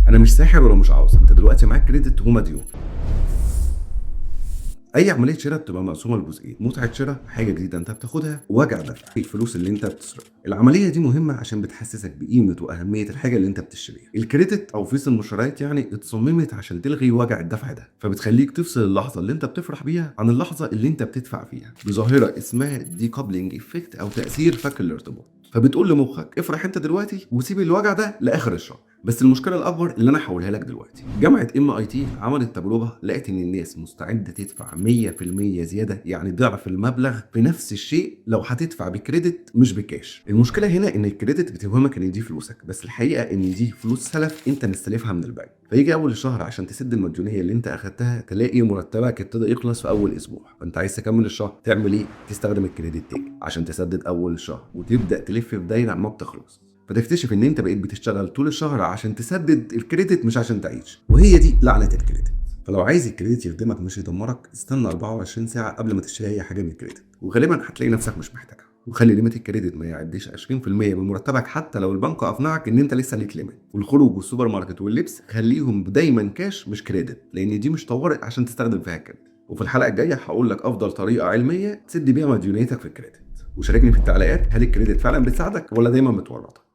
انا مش ساحر ولا مش عاوز. انت دلوقتي معاك credit ومديون. اي عملية شراء بتبقى مقسومة لجزئين: متعه شراء، حاجة جديدة انت بتاخدها، ووجع دفع، الفلوس اللي انت بتصرفها. العملية دي مهمة عشان بتحسسك بقيمة واهمية الحاجة اللي انت بتشتريها. ال credit او فيس المشتريات يعني اتصممت عشان تلغي وجع الدفع ده، فبتخليك تفصل اللحظة اللي انت بتفرح بيها عن اللحظة اللي انت بتدفع فيها، بظاهره اسمها decoupling effect او تاثير فك الارتباط. فبتقول لمخك: افرح انت دلوقتي وسيب الوجع ده لاخر الشهر. بس المشكلة الاكبر اللي انا هقولها لك دلوقتي: جامعه MIT عملت تجربه، لقت ان الناس مستعدة تدفع 100% زياده، يعني ضعف المبلغ في نفس الشيء، لو هتدفع ب credit مش بكاش. المشكلة هنا ان ال credit بتوهمك ان دي فلوسك، بس الحقيقة ان دي فلوس سلف انت مستلفها من البنك. فيجي اول الشهر عشان تسد المديونيه اللي انت اخدتها، تلاقي مرتبك ابتدى يخلص في اول اسبوع، فانت عايز تكمل الشهر، تعمل ايه؟ تستخدم ال credit تاني عشان تسدد اول الشهر، وتبدا تلف في دايرة ما بتخلص. فتكتشف ان انت بقيت بتشتغل طول الشهر عشان تسدد ال credit مش عشان تعيش، وهي دي لعنه ال credit. فلو عايز ال credit يخدمك مش يدمرك، استنى 24 ساعة قبل ما تشتري اي حاجة من ال credit، وغالبا هتلاقي نفسك مش محتاجها. وخلي limit ال credit ما يعديش 20% من مرتبك، حتى لو البنك اقنعك ان انت لسه ليك limit. والخروج والسوبر ماركت واللبس خليهم دايما كاش مش credit، لان دي مش طوارئ عشان تستخدم فيها credit. وفي الحلقة الجاية هقول لك افضل طريقه علمية تسد بيها مديونيتك في ال credit. وشاركني في التعليقات: هل ال credit فعلا بتساعدك ولا دايما بتورطك؟